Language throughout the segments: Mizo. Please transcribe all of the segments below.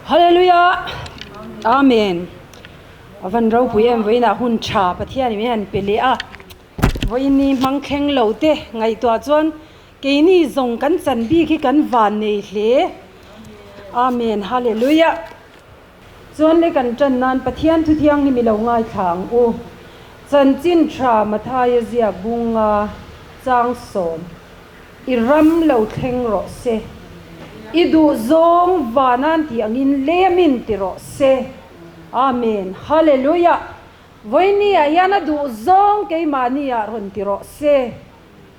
Hallelujah Amen A van ropui em vawiinah hun tha Pathian in min han pe leh a vawiin ni hmang thleng lo te ngaihtuah chuan keini zawng kan chan bik hi kan van nei hle Amen Hallelujah Chuan le kan tan nan Pathian thu thianghlim i lo ngaithla ang u. Chanchin tha Mathaia ziak bunga chang sawm i ram lo thleng rawh se. I duh zawng vanan tih angin lemin ti rawh se. Amen. Hallelujah. Vawinia hian a duh zawng keimahnia rawn ti rawh se.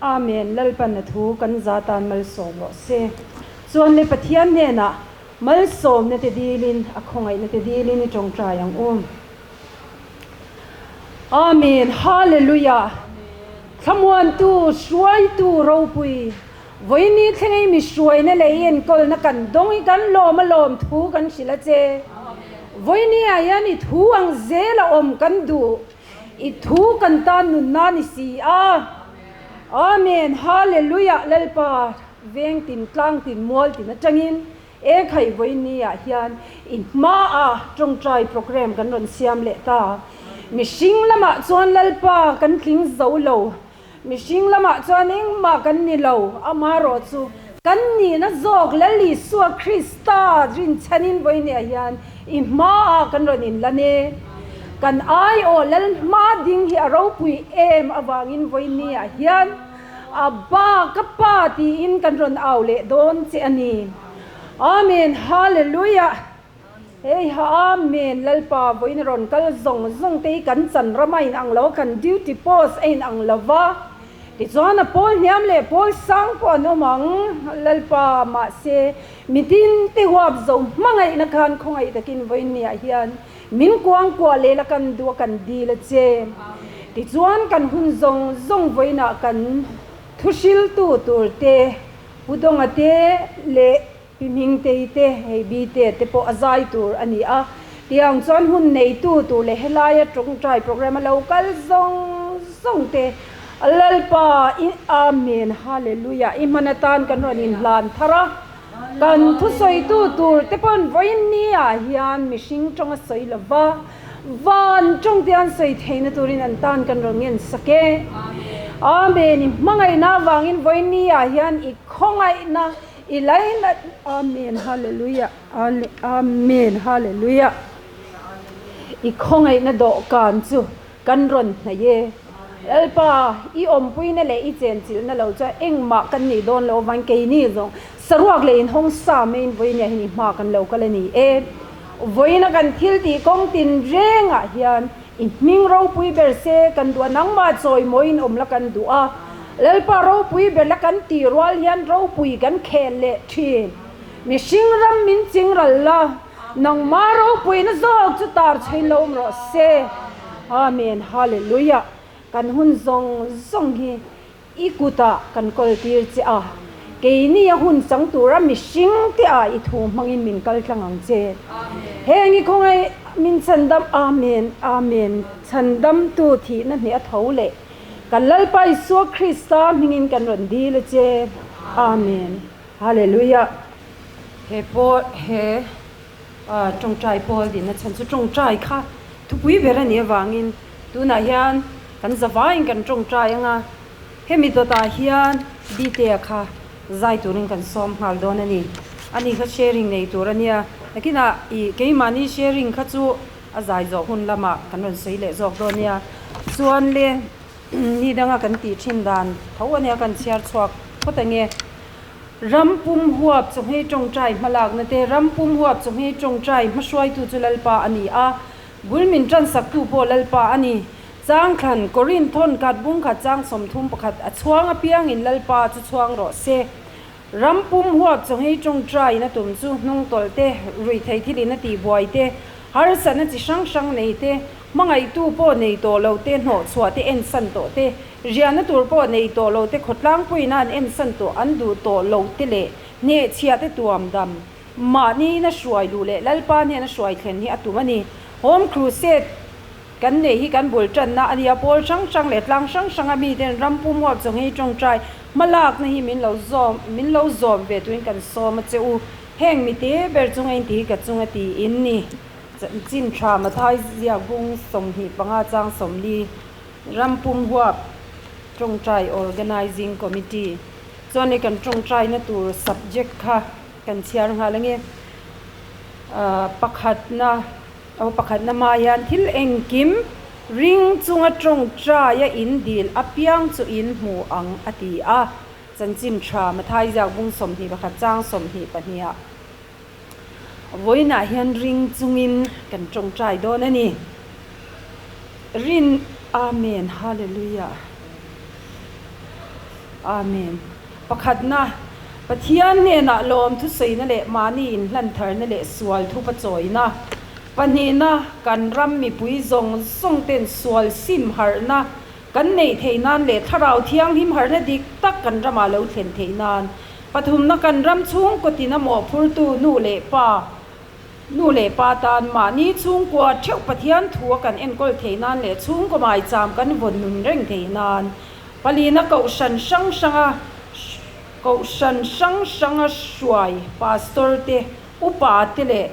Amen Lalpan a thu kan za tan malsawm rawh se. Chuan le Pathian hnenah malsawmna te dilin a khawngaihna te dilin i tawngtai ang u. Amen Hallelujah Thlamuantu hruaitu ropui vawiini thlengei mi hruaina leh i enkawlna kan dawng i kan lawm a lawm thu kan hrilh a che. Vawiini ah hian i thu ang zel a awm kan duh. I thu kan tan nunna ni si a. Amen Hallelujah Lalpa veng tin tlang tin mual tin atangin e khai vawiin ah hian i hma a tawngtai program kan rawn siam leh ta. Mihring lamah chuan Lalpa kan tling zo lo. Mihring lamah chuan engmah kan ni lo. Amaherawh chu kan nihna zawk Lal Isua Krista rinchhanin vawiin ah hian i hmaah kan rawn inlan e. Kan aiawh Lal hma ding hi a ropui em avangin vawiin ah hian a ba ka pa tiin kan rawn au leh dawn che a ni. Amen Hallelujah. Hei ha Amen Lalpa vawiin rawn kal zawng zawng te hi kan chan ram a inang lo a, kan duty post a inang lo va. Tichuan a pawl hniam leh pawl sang pawh an awm ang Lalpa mahse mitin te huap zo hmangaihna khan khawngaih takin vawiin niah hian min kuangkuah leh la kan duh a kan dil a che. Tichuan kan hun zawng zawng vawiinah kan thuhriltu tur te Pu Dawnga te leh Pi Hmingtei te hei Bite te pawh a zai tur a ni a, tiang chuan hun neitu tur leh helaia tawngtai program a lo kal zawng zawng te Lalpa i Amen Hallelujah i hman atan kan rawn inhlan thar a, kan thusawitu tur te pawn vawiin ni ah hian mihring tawng a sawi lova van tawng te an sawi theihna turin an tan kan rawn ngen sak e. Amen i hmangaihna avangin vawiin ni ah hian i khawngaihna I lainat Amen Hallelujah Amen Hallelujah I khawngaihna dawhkan chu kan rawn hnaih e. Lalpa i awmpuina leh i chenchilhna lo chuan engmah kan nih dawn loh avangin keini zawng saruak leh inhawng sa maiin vawiin hian i hma kan lo kal a ni e. Vawiina kan thil tih kawng tin rengah hian I hming ropui ber se kan duh a, nangmah chawimawiin awm la kan duh a, Lalpa ropui ber la kan tih rual hian ropui kan khel leh thin. Mihring ram min ching ral la, nangmah ropuina zawk chu tar chhein lo awm rawh se. Amen Hallelujah Kan hun zawng zawng hi I kutah kan kawl tir che a, keini a hun chang tura mihring te ah i thu hmangin min kal tlang ang che. Heng i khawngaih min chhandam Amen Amen Chhandamtu thihna hneh a tho leh kan Lalpa Isua Krista hmingin kan rawn dil a che Amen Hallelujah. He pawl he tawngtai pawl dinna chhan chu tawngtai kha thupui ber a nih avangin tunah hian Kan zavaiin kan tawngtai anga, hemi dawtah hian Btea kha zai turin kan sawm nghal dawn a ni. Ani kha sharing nei tur a nia, nakinah ih keimahni sharing kha chu a zai zawh hun lamah kan rawn sawi leh zawk dawn nia. Chuan le ni danga kan tih thin dan tho a nia kan chhiar chhuak phawt ange. Ram pum huap chawhmeh tawngtai hmalakna te, Ram pum huap chawhmeh tawngtai hmahruaitu chu Lalpa a ni a, Bul min ṭansaktu pawh Lalpa a ni. Changthlan, Korinth thawn khat bung khat chang 31 a chhuang apiangin Lalpa chu chhuang rawh se. Ram pum huap chawnghei ṭawngṭaiin a tum chu hnung tawlh te, ruih theih thilin a tih buai te, harsatna chi hrang hrang nei te, hmangaihtu pawh nei tawh lo te, hnawhchhuah te ensan tawh te, riahna tur pawh nei tawh lo te, khawtlangpuiin a an ensan tawh an duh tawh lo te leh hnehchhiah te tuam dam. Mahni ina hruai luh leh Lalpa hnena hruai thlen hi a tum a ni. Home Crusade kan neih hi kan bul tanna a ni a, pawl hrang hrang leh tlang hrang hranga miten ram pum huap chaw nghei tawngtai hmalakna hi min lo zawm min lo zawm ve turin kan sawm a che u. Heng mi te ber chunga in ti hi ka chunga ti in ni. Chanchin tha Mathai ziak bung 25 chang 40 Rampum huap tawngtai Organizing Committee chuan hei kan tawngtaina tur subject kha kan chhiar nghal ange. Pakhatna aw pakhatna hma hian thil engkim ring chunga tawngtaia in dil apiang chu in hmu ang a ti a. Chanchin tha Mathai ziak bung 21 chang 22 ah Vawiinah hian ring chungin kan tawngtai dawn a ni. Rin Amen Hallelujah Amen Pakhatna, Pathian hnenah lawm thusawiina leh mahni inhlantharna leh sual thupa chawina. Pahnihna, kan ram mipui zawng zawng ten sual sim harhna kan neih theih nan leh thlarau thianghlim harhna dik tak kan ramah lo thlen theih nan. Pathumna kan ram chhungkaw tina mawhphurtu nu leh pa, nu leh pa tan mahni chhungkua theuh Pathian thu a kan enkawl theih nan leh chhungkaw maicham kan vawn nun reng theih nan. Palina kohhran hrang hranga kohhran hrang hranga hruai pastor te, upa te leh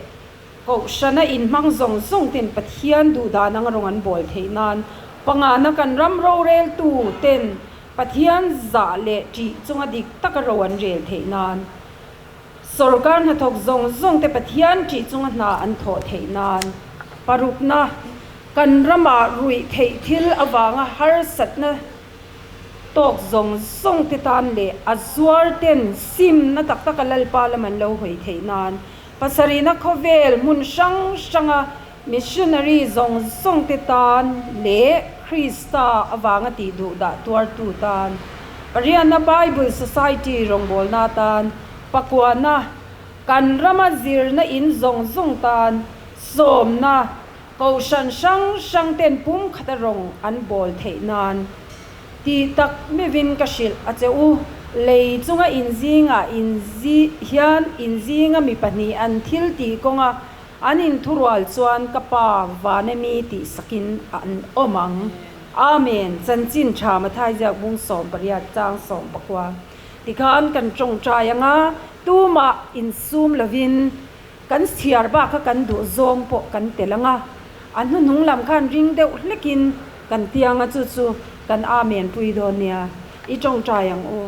kohhrana inhmang zawng zawng ten Pathian duhdan anga rawng an bawl theih nan. Pangana kan ram roreltu ten Pathian zah leh ṭih chunga dik taka ro an rel theih nan, sawrkar hnathawk zawng zawng te Pathian ṭih chunga hna an thawh theih nan, parukna, kan ramah ruih theih thil avanga harsatna tawk zawng zawng te tan leh a zuar ten simna tak taka Lalpa lam an lo hawi theih nan, pasarihna khawvel hmun hrang hranga Missionary zawng zawng te tan leh Krista avanga tih duh dah tuartu tan, Pariana Bible Society rawngbawlna tan, Pakuana, kan rama zirna in zawng zawng tan, sawmna, Kohhran hrang hrang ten pum khata rawng an bawl theih nan. Tih tak meuhin ka hrilh a che u, lei chunga inzingah inzi hian inzinga mi pahnih an thil tih kawnga An inthurual chuan ka Pa Vanemi tih sakin an awm ang. Amen. Chanchin tha Mathai ziak bung 18 chang 19 tikhan kan tawngtai anga tumah insum lovin kan chhiar bak kha kan duh zawng pawh kan tel anga a hnuhnung lam khan ring deuh hlekin kan tiang a chu chu kan Amen pui dawn nia. I tawngtai ang u.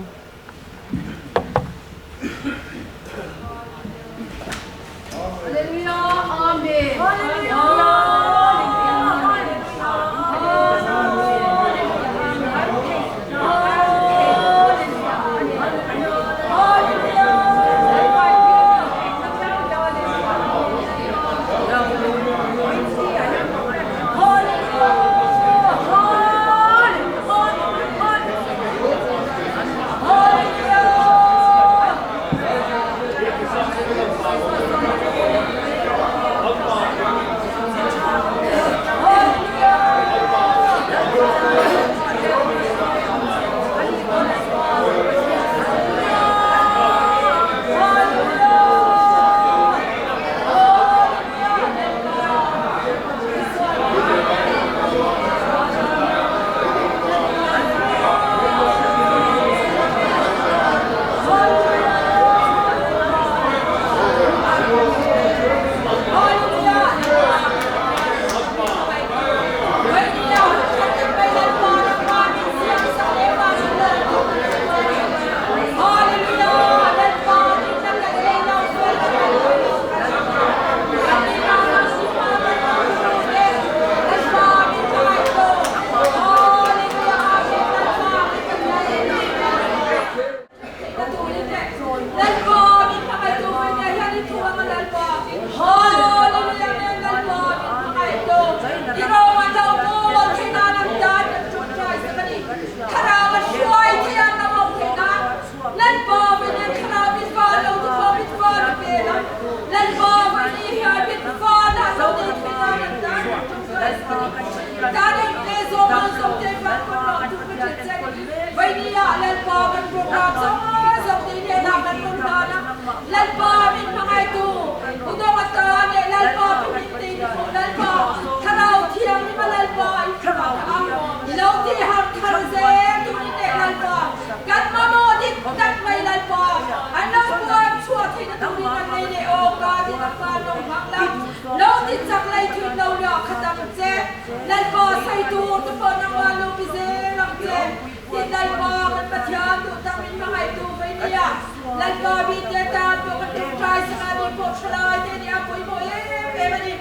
Lalpa mite tan pawh kan ṭawngṭai sak a, ani pawh ṭhalai te nia pawimawh em em a ni.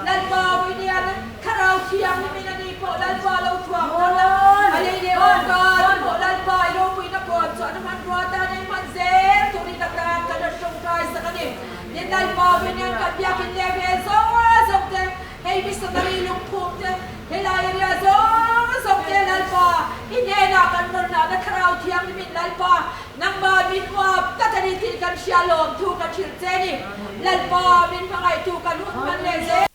Lalpa Vuinian Thlarau Thianghlimin ani pawh Lalpa lo thuam thar la, a lei leh awmka te pawh Lalpa i ropuina puan chuan a hmanrua tan a i hman zel turin a tan kan rawn ṭawngṭai sak a ni. Tin, Lalpa Vuinian kan biakin leh vel zawng zawng te, hei missionary lungphum te, helai area zawng zawng te Lalpa i hnenah kan rawn lahna Thlarau Thianghlimin Lalpa Nangmah min uap tak a ni tih kan hria lawm thu ka hrilh che ni. Lalpa min hmangaihtu kan hun hman leh zel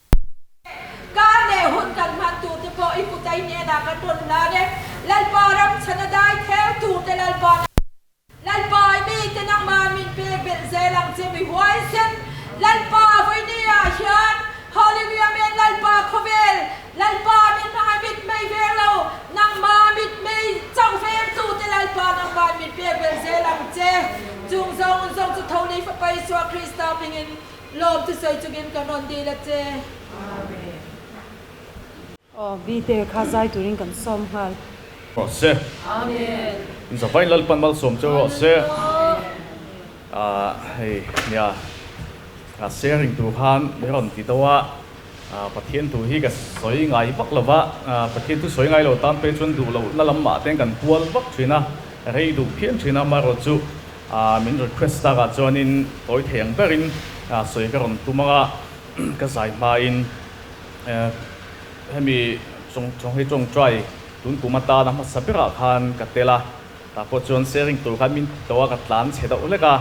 kar leh hun kan hman tur te pawh i kut a i hnenah kan rawn hlan e. Lalpa ram chhan a dai theu tur te Lalpa Lalpa i mite nangmah min pek belh zel ang che mi huaisen Lalpa vawiini ah hian Hallelujah Amen Lalpa khawvel Lalpa min hmangaih mit mei veng lo, nangmah mit mei chauh vengtu te Lalpa nangmah min pek vel zel ang che. Chung zawng zawng chu tho lei Fapa Isua Krista hmingin lawm thusawi chungin kan rawn dil a che. Amen. Aw, Bite kha zai turin kan sawm nghal. Rawh se. Amen. In zavai Lalpan malsawm che rawh se. Ah hei nia sharing tur khan min rawn ti deuh a. Pathian thu hi ka sawi ngai vak lo va, Pathian thu sawi ngai lo tan phei chuan duh lohna lam mah ten kan kual vak thin a, rei duh phian thin a, amaherawh chu min request takah chuanin tawi thei ang berin sawi ka rawn tum ang a, ka zai hmain hemi chawnghi tawngtai tun kum atana hmasa berah khan ka tel a, tah pawh chuan sharing tur khan min ti tawh a, ka tlan chhe deuh hlek a.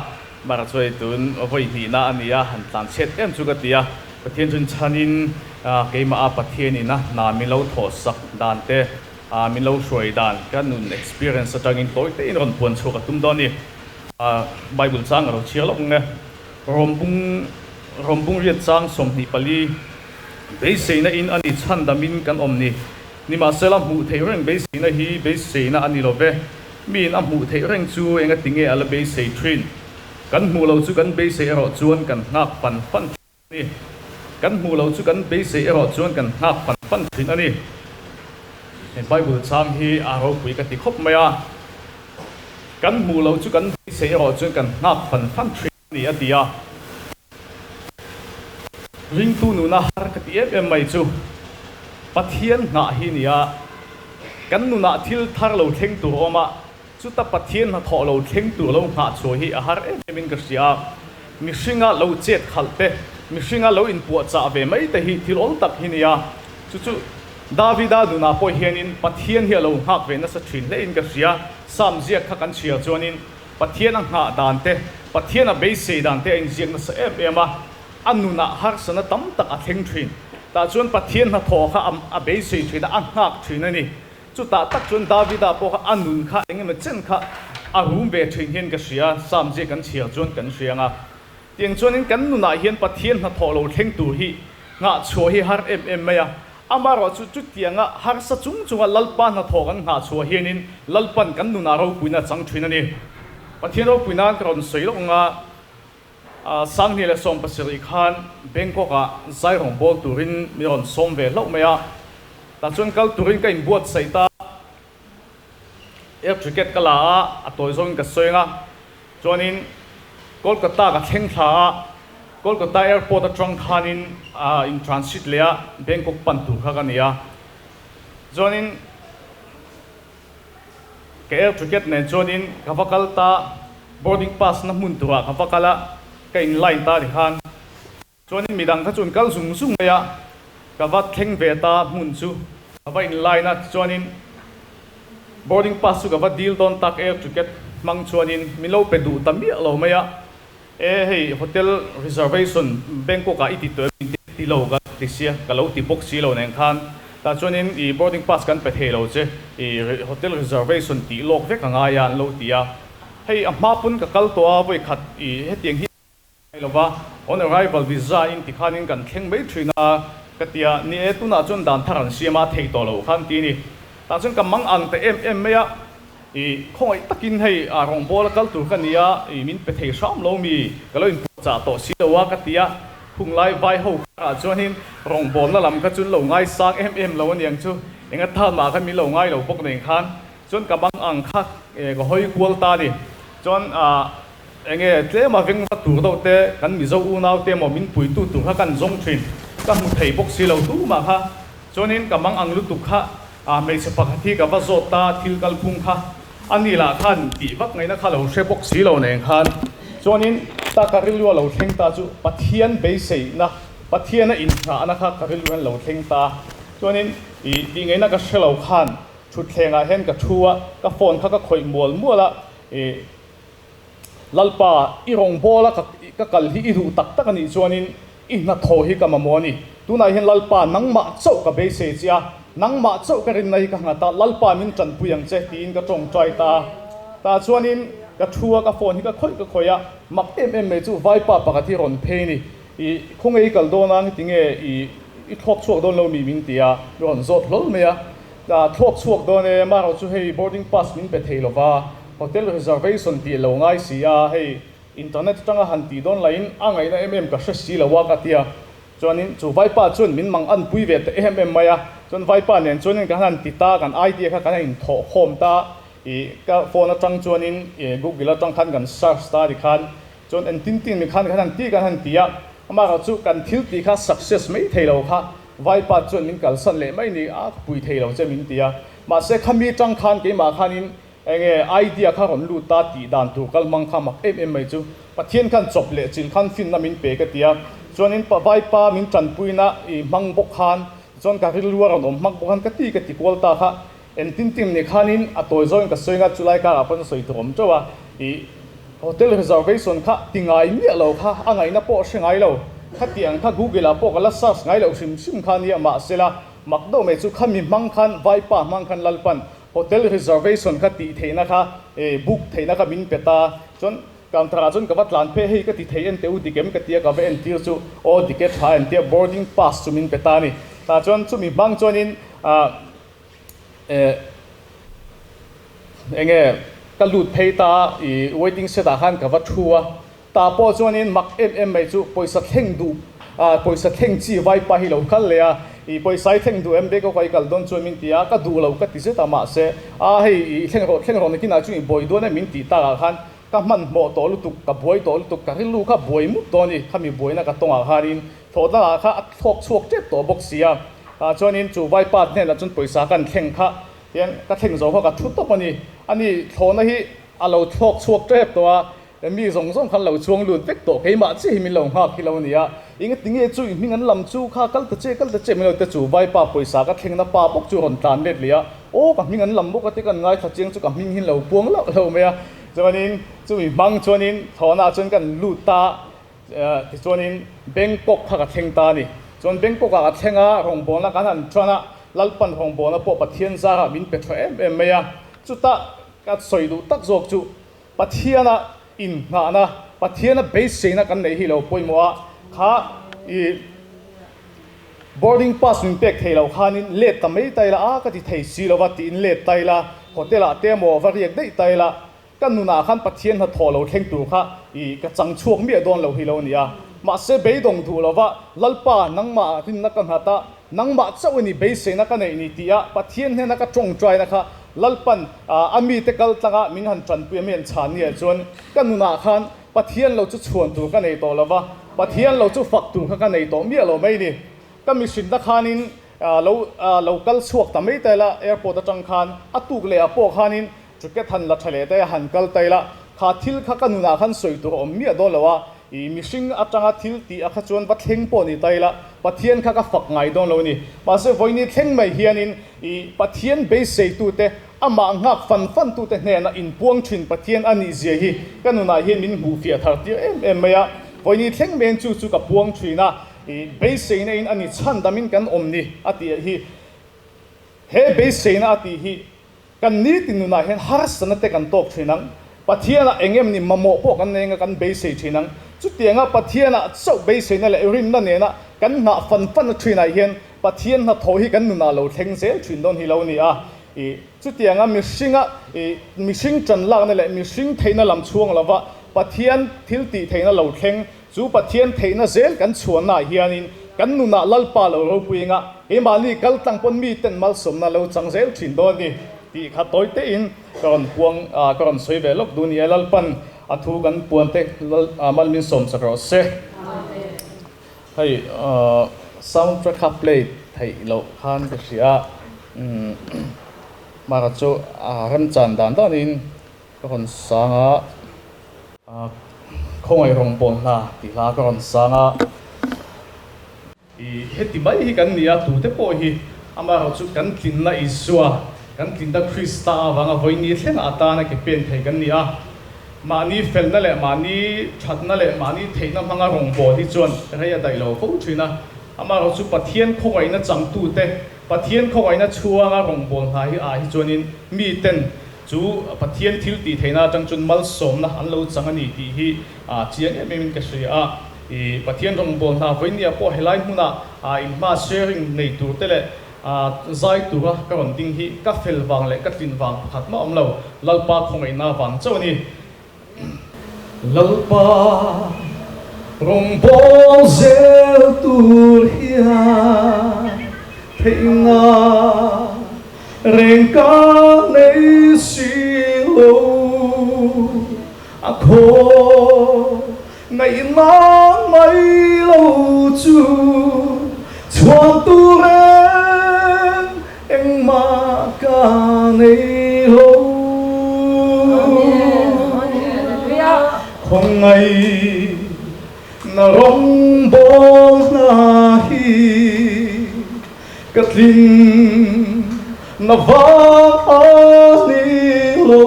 Mara chuai tun vawi hnihna a ni a, han tlan chhiat em chu ka ti a, Pathian chuan chhanin keimah a Pathian ina hna min lo thawh sak dan te, min lo hruai dan ka nun experience atangin tawi tein rawn puan chhuak a tum dawn a ni. Bible chang a lo chhiar lawk ang e. Rawmbung Rawmbung riat chang 24 beiseina in a ni chhandamin kan awm ni. Nimahsela hmuh theih reng beiseina hi beiseina a ni lo ve. Miin a hmuh theih reng chu engati nge a la beisei thin? Kan hmuh loh chu kan beisei erawh chuan kan nghak fan fan thin a ni. Kan hmuh loh chu kan beisei erawh chuan kan nghak fan fan thin a ni. He Bible chang hi a ropui ka ti khawp mai a. Kan hmuh loh chu kan beisei erawh chuan kan nghak fan fan thin a ni a ti a. Ringtu nuna har ka ti em em mai chu Pathian nghah hi nia. Kan nunah thil thar lo thleng tur awm a, chuta Pathian hnathawh lo thleng tur lo nghah chhuah hi a har em em in ka hria a. Mihringa lo chet khalh te, mihringa lo inpuahchah ve mai te hi thil awl tak hi nia. Chu chu Davida nunah pawh hianin Pathian hi a lo nghak ve nasa thin hle in ka hria. Psalm ziak kha kan chhiar chuanin Pathian a nghah dan te, Pathian a beisei dan te a inziak nasa em em a, a nunah harsatna tam tak a thleng thin. Tah chuan Pathian hnathawh kha a beisei thin a, a nghak thin a ni. Chutah tak chuan Davida pawh kha a nun kha eng emaw chen kha a rum ve thin hian ka hria, Psalm ziak kan chhiar chuan kan hria ang a. Tiang chuanin kan nunah hian Pathian hnathawh lo thleng tur hi nghah chhuah hi har em em mai a. Amaherawh chu chutianga harsa chung chunga Lalpa hnathawh kan nghah chhuah hianin Lalpan kan nunah ropuina a chang thin a ni. Pathian ropui nan ka rawn sawi loh anga 2017 khan Bangkok-ah zai rawngbâwl turin min rawn sawm ve hlauh mai a. Tah chuan kal turin ka inbuatsaih ta. Air ticket ka la a, a tawi zawngin ka sawi ang a. Chuanin Kolkata ka thleng thla a, Kolkata airport atang khanin in transit leh a, Bangkok pan tur kha ka ni a. Chuanin ka air ticket nen chuanin ka va kal ta, boarding pass na hmun turah ka va kal a, ka in line ta tikhan. Chuanin midang kha chu an kal zung zung mai a, ka va thleng ve ta hmun chu ka va in line a, tichuanin boarding pass chu ka va deal dawn tak air ticket hmang chuanin min lo pe duh ta miah lo mai a, e hei hotel reservation Bangkok ah i ti tawh em min ti lo ka ti sia, ka lo ti bawk si lo nen khan tah chuanin i boarding pass kan pe thei lo che i hotel reservation tih lawk vek a ngai a an lo ti a, hei a hma pawn ka kal tawh a vawikhat i hetiang hi. Ngai lova, on arrival visa in ti khanin kan thleng mai thin a, ka ti a, ni e, tunah chuan dan thar an siam a, a thei tawh lo khan ti a ni. Tah chuan ka mang ang ta em em mai a, i khawngaih takin hei a rawngbâwl a kal tur ka ni a, i min pe thei hram lo mi, ka lo inpuahchah tawh si lo a, ka ti a, khunglai vai ho karah chuanin rawngbâwlna lam kha chu an lo ngaisang em em lo aniang chu, enga tan mah khan min lo ngai lo bawk nen khan chuan ka mang ang kha ka hawi kual ta a ni. Chuan ah. Enge tlema veng va tur deuh te kan Mizo unau te emaw min puitu tur kha kan zawng thin. Ka hmu thei bawk si lo tumah kha. Chuanin ka mang ang lutuk kha a hmeichhe pakhat hi ka va zawt ta thil kalphung kha a ni lah khan tih vak ngaihna kha lo hre bawk si lo nen khan. Chuanin ta ka rilru a lo thleng ta chu Pathian beiseina, Pathiana inngahna kha ka rilru hian lo thleng ta. Chuanin ih tih ngaihna ka hre lo khan thutthlengah hian ka thu a, ka phone kha ka khawih mual mual a ih Lalpa, i rawngbawla ka ka kal hi i duh tak tak a nih chuanin i hnathawh hi ka mamawh a ni. Tunah hian Lalpa, nangmah chauh ka beisei che a, nangmah chauh ka rinna hi ka nghat a, Lalpa min tanpui ang che tiin ka tawngtai ta a. Tah chuanin ka thu a, ka phone hi ka khawih ka khawih a, mak em em mai chu vaipa pakhat hi rawn phei a ni. I khawnge i kal dawn a, ngetinge i i thlawk chhuak dawn lo mi min ti a, mi rawn zawt hlawl mai a. Thlawk chhuak dawn e, amaherawh chu hei boarding pass min pe thei lova, hotel reservation tih lo ngai si a, hei internet atanga han tih dawn lahin a ngaihna em em ka hre si lo a ka ti a, chuanin chu vaipa chuan min mang an pui ve ta em em mai a, chuan vaipa nen chuanin kan han ti ta, kan idea kha kan inthawh khawm ta, ih ka phone atang chuanin google atang khan kan search ta tikhan chuan engtin tin mi khan kan han ti kan han ti a, amaherawh chu kan thil tih kha success mai thei lo kha. Vaipa chuan min kalsan leh mai ni a, ka pui thei lo che min ti a. Mahse khami tang khan keimah khanin enge idea kha rawn lut ta tih dan tur kal hmang kha mak em em mai chu. Pathian khan chawp leh chin khan finna min pe ka ti a. Chuanin pa Vaipa min tanpuina i hmang bawk khan chuan ka rilru a rawn awm hmak bawk khan ka ti ka ti kual ta kha. Engtin tin ni khanin a tawi zawngin ka sawi nga chulai karah pawn sawi tur awm teuh a. I hotel reservation kha ti ngai miah lo kha a ngaihna pawh hre ngai lo. Khatiang kha Google ah pawh ka la search ngai loh hrim hrim kha nia mahsela mak deuh mai chu khami hmang khan Vaipa hmang khan Lalpan hotel reservation kha tih theihna kha book theihna kha min pe ta. Chuan counter ah chuan ka va tlan phei hei ka ti thei en teh u dik em ka tia ka va entir chu aw dik e tha entia boarding pass chu min pe ta a ni. Tah chuan chumi hmang chuanin ah Eh enge ka lut phei ta a, i waiting shed ah khan ka va thu a, tah pawh chuanin mak em em mai chu pawisa thleng duh ah pawisa thleng chi vaipa hi lo kal leh a, i pawisa i thleng duh em Bangkok ah i kal dawn chuan min ti a, ka duh lo ka ti zet a mahse a hei i thleng rawh thleng rawh nakinah chu i buai dawn em min tih takah khan ka hmanhmawh tawh lutuk ka buai tawh lutuk ka rilru kha buai mut dawn a ni khami buaina ka tawngah khanin Thlawh dangah kha a thlawk chhuak tep tawh bawk si a, tah chuanin chu vaipa hnenah chuan pawisa kan thleng kha hian ka thleng zo kha ka thu tawp a ni. Ani thlawhna hi a lo thlawk chhuak tep tawh a, mi zawng zawng khan lo chuang lut vek tawh, keimah chiah hi min lo nghak hi lo a ni a, engati nge chu i hming an lam chu kha kal ta che kal ta che min lo ti a, chu vaipa pawisa ka thlengna pa bawk chu rawn tlan let leh a, aw ka hming an lam bawk a ti kan ngaithla chiang chu ka hming hi an lo puang loh loh mai a, chuanin chumi hmang chuanin thlawhnaah chuan kan lut ta a. Tichuanin Bangkok kha ka thleng ta a ni. Chuan Bangkok ah ka thleng a, rawngbawlna kan han tan a, Lalpan rawngbawlna pawh Pathian zarah min pe tha em em mai a. Chutah ka sawi duh tak zawk chu Pathiana inngahna, Pathiana beiseina kan neih hi lo pawimawh a, kha i boarding pass min pek thei lo khanin let ta mai ta ila, a ka ti thei si lo va tiin let ta ila, hotel ah te emaw va riak daih ta ila, Ka nunah khan Pathian hnathawh lo thleng tur kha i ka chang chhuak miah dawn lo hi lo a ni a. Mahse beidawng duh lova Lalpa nangmah rinna ka nghat a, nangmah chauh i ni beiseina ka neih ni tia Pathian hnena ka tawngtaina kha Lalpan a mite kal tlanga min han tanpui a mi han chhan ni ah chuan ka nunah khan Pathian lo chu chhuan tur ka nei tawh lova, Pathian lo chu fak tur kha ka nei tawh miah lo mai ni. Ka mihrinna khanin lo lo kal chhuak ta mai ta ila airport atang khan a tuk leh ah pawh khanin Ticket han la tha leh daih a, han kal ta ila, kha thil kha ka nunah khan sawi tur a awm miah dawn lo a, i mihring atanga thil tih a kha chuan va thleng pawh ni ta ila, Pathian kha ka fak ngai dawn lo a ni. Mahse vawiini thleng mai hianin i Pathian beiseitute, amah nghak fan fantute hnena inpuang thin Pathian a nih zia hi ka nunah hian min hmuhfiah thar tir em em mai a, vawiini thleng maiin chu chu ka puang thin a, i beiseina in a ni chhandamin kan awm ni a tih hi. He beiseina a tih hi Kan nitin nunah hian harsatna te kan tawk thin ang. Pathianah eng em ni mamawh pawh kan nei anga kan beisei thin ang. Chutianga Pathianah chauh beiseina leh rinna nena kan nghah fan fan thinah hian Pathian hnathawh hi kan nunah lo thleng zel thin dawn hi lo ni a. I chutianga mihringa i mihring tan lakna leh mihring theihna lam chhuang lova Pathian thil tih theihna lo thleng Chu Pathian theihna zel kan chhuannaah hianin kan nunah Lalpa lo ropui anga keimahni kal tlang pawn miten malsawmna lo chang zel thin dawn ni tih kha tawi tein ka rawn puang ka rawn sawi ve lawk duh ni e. Lalpan A thu kan puan te mal min sawm chak rawh se. Hei sound track kha play theih loh khan ka hria a, mara chu a remchan dan danin ka rawn sang a, khawngaih rawngbâwl hna tih hla ka rawn sang a. I heti mai hi kan ni a, tute pawh hi amaherawhchu chu kan tlinna Isua, kan tlinna Krista avanga vawiini thlengah atana ke pen thei kan ni a. Mahni felna leh mahni thatna leh mahni theihna hmanga rawngbâwl hi chuan rei a daih lo fo thin a. Amaherawhchu chu Pathian khawngaihna changtute, Pathian khawngaihna chhuanga rawngbâwl hna hi ah hi chuanin miten chu Pathian thil tih theihna atang chuan malsawmna an lo chang a ni tih hi chiang em emin ka hria a. I Pathian rawngbâwl hna vawinia pawh helai hmuna inhma sharing nei tur te leh zai tura ka rawn ding hi ka fel vang leh ka tlin vang pakhat mah awm lo, Lalpa khawngaihna vang chauh a ni. Lalpa rawngbâwl zel tur hian theihna reng ka nei si lo, a khaw Ngaihna mai lo chu chhuan tur reng engmah ka nei lo. Khawngaih na rawngbâwl hna hi ka tling na vang a ni lo.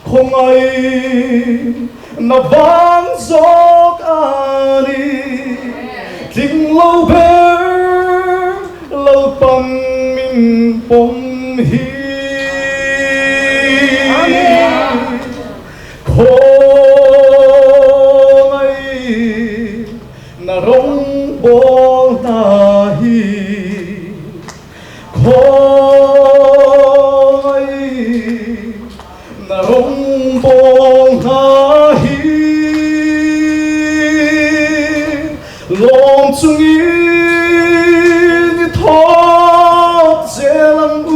Khawngaih na vang zawk a ni, tling lo ber Lalpan min pawm hi. Khawngaih na rawngbâwl hna hi. Khawngaih na rawngbâwl hna hi lawm chungin i thawk zel ang u.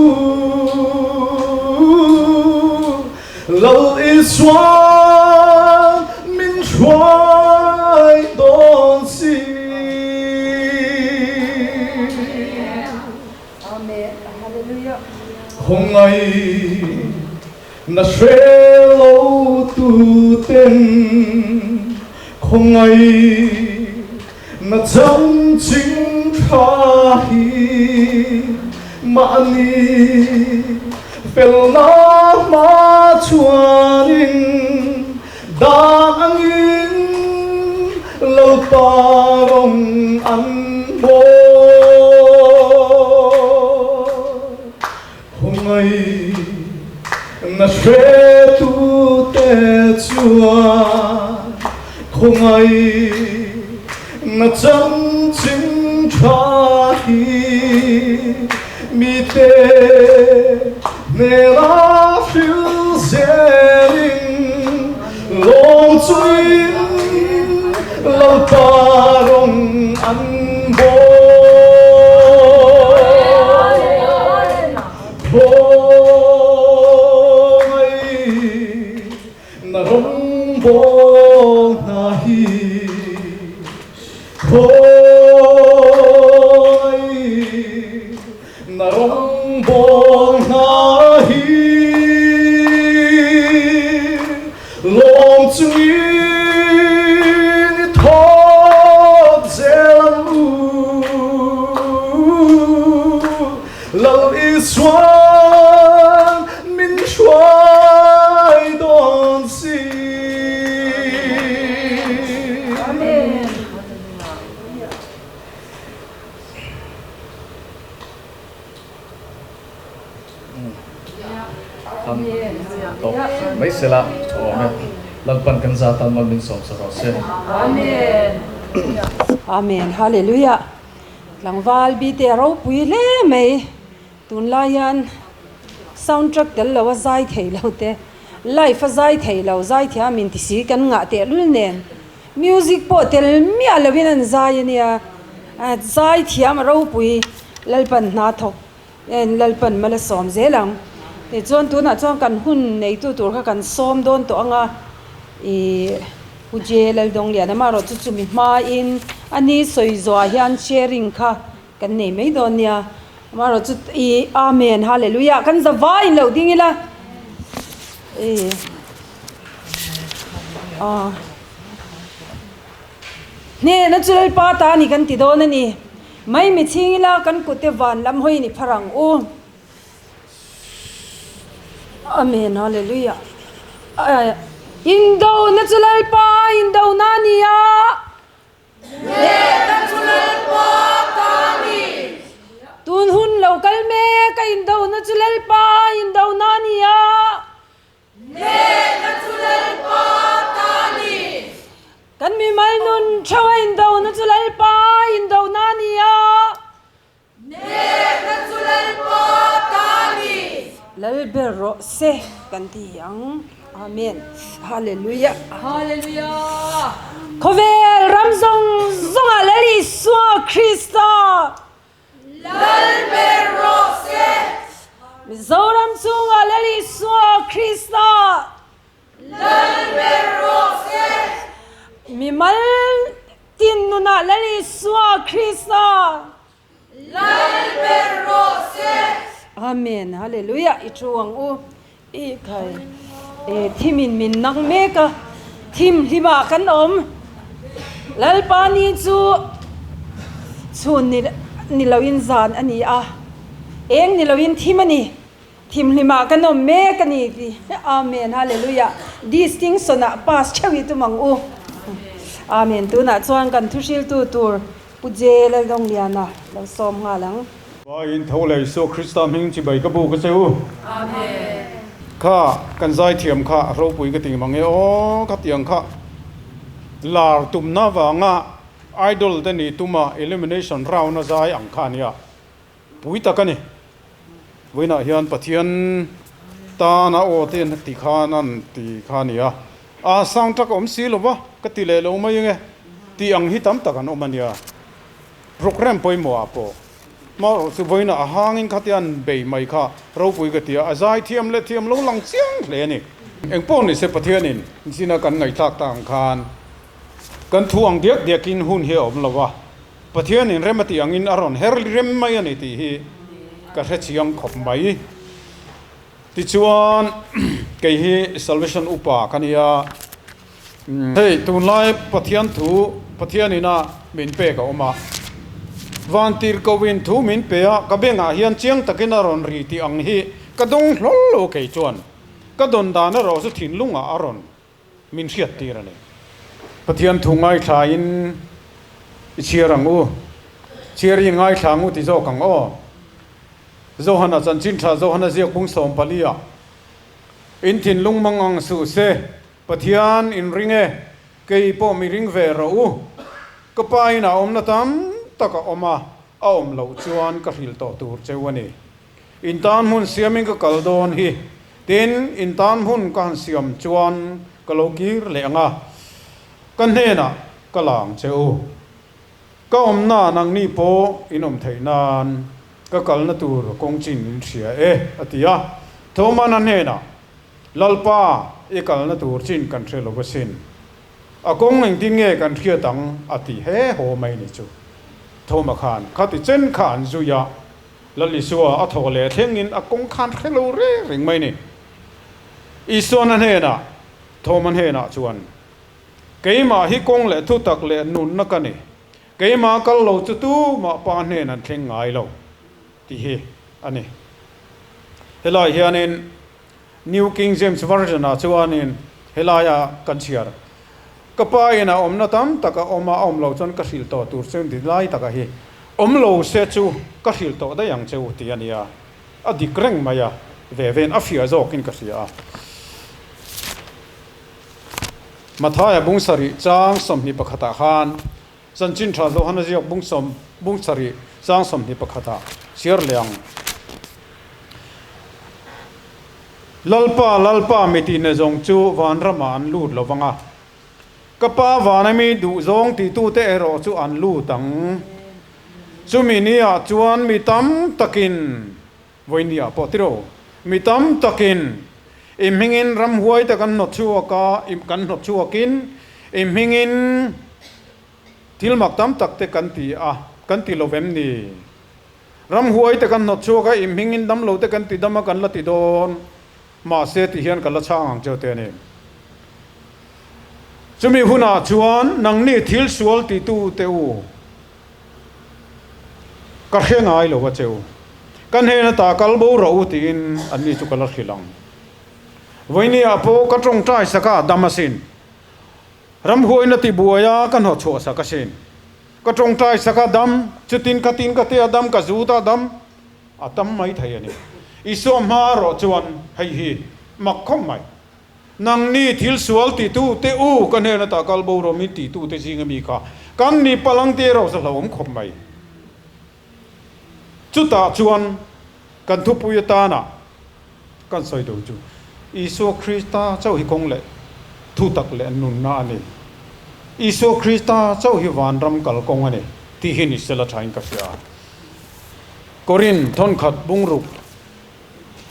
Lal Isuan min hruai dawn si. Khawngaih na hre lo tu ten khawngaih na chanchin tha hi mahni felna hma chuanin Dan angin Lalpa rawng an bawl. Khawngaih na hretute chuan khawngaih na chanchin tha hi mite Hmela hril zelin lawm chungin Lalpa rawng an bawl. Khawngaih na rawng bawl hna hi. Khawngaih Na rawngbâwl hna hi lawm chungin i thawk zel ang u. Lal Isuan min hruai dawn si. Mai sela awm e. Lalpan kan za tan mal min sawm sa rawh se. Amen. Amen. Hallelujah. Tlangval bite a ropui hle mai. Tunlai hian soundtrack tel lo a zai thei lo te, live a zai thei lo, zai thiam in ti si kan ngah tehlul nen. Music pawh tel miah lovin an zai a nia, zai thiam a ropui, Lalpan hna thawk en Lalpan mal a sawm zel ang. Tichuan tunah chuan kan hun neitu tur kha kan sawm dawn tawh ang a, ih Pu J Laldawngliana amaherawhchu chumi hmain a ni sawi zawhah hian sharing kha kan nei mai dawn nia. Amaherawhchu ih Amen Hallelujah kan za vai in lo ding ila ih ah Hnehna chu Lalpa ta a ni kan ti dawn a ni. Mai mi chhing ila kan kute van lam hawiin i phar ang u. Amen Hallelujah. Indona chu Lalpa indona a ni a. Hnehna chu Lalpa ta a ni. Tun hun lo kal mek a indona chu Lalpa indona a ni a. Hnehna chu Lalpa ta a ni. Kan mimal nun theuh a indona chu Lalpa indona a ni a. Hnehna chu Lalpa ta a ni. Lal ber rawh se kan ti ang. Amen. Hallelujah. Hallelujah. Khawvel ram zawng zawngah Lal Isua Krista. Lal ber rawh se. Mizoram chungah Lal Isua Krista. Lal ber rawh se. Mimal tin nunah Lal Isua Krista. Lal ber rawh se. Amen Hallelujah i thu ang u i khai e thim in min nak mek a thim hlim ah kan awm Lalpa ni chu chhun ni lo in zan a ni a eng ni lo in thim a ni. Thimhlimah kan awm mek a ni ti. Amen Hallelujah. Distinction ah pass theuh i tum ang u. Amen. Tunah chuan kan thuhriltu tur Pu J Laldawngliana lo sawm nghal ang. Vaiin tho leh Isua Krista hming chibai ka bu ka che u. Amen. Kha kan zaithiam kha a ropui ka ti mang e aw ka tiang kha lar tumna vanga idol te nih tuma elimination round a zai ang kha ania. Pui tak a ni. Vawiinah hian Pathian tan a aw te an ti khan an ti kha a ni a, a sound tak a awm si lo va, ka ti leh lo mai ange tih ang hi tam tak an awm a nia. Programme pawimawh ah pawh hmarawh chu vawiinah a hangin khatia an bei mai kha ropui ka ti a, a zai thiam leh thiam lo lang chiang hle a ni. Engpawh ni se Pathianin zina kan ngaihthlak tak ang khan kan thu ang diak diakin hun hi a awm lo va. Pathianin rem a tih angin a rawn her rem mai a ni tih hi ka hre chiang khawp mai. Tichuan kei hi Salvation Upa ka ni a, hei tunlai Pathian thu Pathianina min pek a awm a, Vantirhkohin thu min pe a, ka bengah hian chiang takin a rawn ri tih ang hi ka dawng hlawl lo kei chuan ka dawn dan erawh chu thinlungah a rawn min hriat tir a ni. Pathian thu ngaithlain i chhiar ang u, chhiar i ngaithla ang u ti zawk ang aw. Johana chanchin tha Johana ziak bung 14 ah, In thinlung mang ang suh se, Pathian in ring e, kei pawh mi ring ve rawh u. Ka pa in a awmna tam tak a awm a, a awm loh chuan ka hrilh tawh tur cheu a ni. In tan hmun siamin ka kal dawn hi. Tin, in tan hmun ka han siam chuan ka lo kir leh ang a, ka hnenah ka la ang che u. Ka awmna nangni pawh in awm theih nan ka kalna tur kawng chin in hria e, a ti a. Thomana hnenah, Lalpa, i kalna tur chin kan hre lo asin. A kawng engtin nge kan hriat ang? a ti he haw mai ni chu. Thoma khan khati chen kha an zui a. Lal Isua a thawh leh thlengin a kawng khan hre lo reng reng mai ni. Isuan a hnenah, Thawma hnenah chuan, Keimah hi kawng leh thutak leh nunna ka ni. Keimah kal lo chu tumah Pa hnen an thleng ngai lo, tih hi a ni. Helai hianin New King James Version-ah chuanin helaia kan chhiar, Ka pa in a awmna tam tak a awm a, a awm lo chuan ka hrilh tawh tur chu ni lai taka hi awm lo se chu ka hrilh tawh daih ang che u tih a nia, a dik reng mai a, ve vein a fiah zawkin ka hria a. Mathaia bung sarih chang 21 ah khan Chanchin Tha Johana ziak bung sawm bung sarih chang 21 ah chhiar leh ang. Lalpa, Lalpa, mi tihna zawng chu vanramah an lut lo vang a, ka Pa vana mi duhzawng titute erawh chu an lut ang. Chumi niah chuan mi tam takin, vawinia pawh tiro, Mi tam takin i hmingin ramhuai te kan hnawt chhuak a, kan hnawt chhuakin i hmingin thil mak tam tak te kan ti a, kan ti lo vem ni? Ramhuai te kan hnawt chhuak a, i hmingin damlo te kan ti dam a, kan la ti dawn. Mahse ti hian ka la chhang ang cheu te a ni. Chumi hunah chuan nangni thil sual titu te u, ka hre ngai lo a cheu. Ka hnen ata kal bo rawh u tiin anni chu ka la hrilh ang. Vawinia pawh ka tawngtai sak a, dam asin. Ramhuaina tibuai a, ka hnawhchhuah sak asin. Ka tawngtai sak a, dam, chutin khatin ka tia dam, ka zut a, dam. A tam mai thei a ni. Isua hma rawh chuan hei hi mak khawp mai. Nangni thil sual titu te u ka hnen ata kal bo rawh min titu te zinga mi kha kan ni palang te erawh chu hlauhawm khawp mai. Chutah chuan kan thupui atana kan sawi duh chu Isua Krista chauh hi kawng leh thutak leh nunna a ni. Isua Krista chauh hi vanram kalkawng a ni tih hi ni sela thain ka hria. Korin thawnkhat bungruk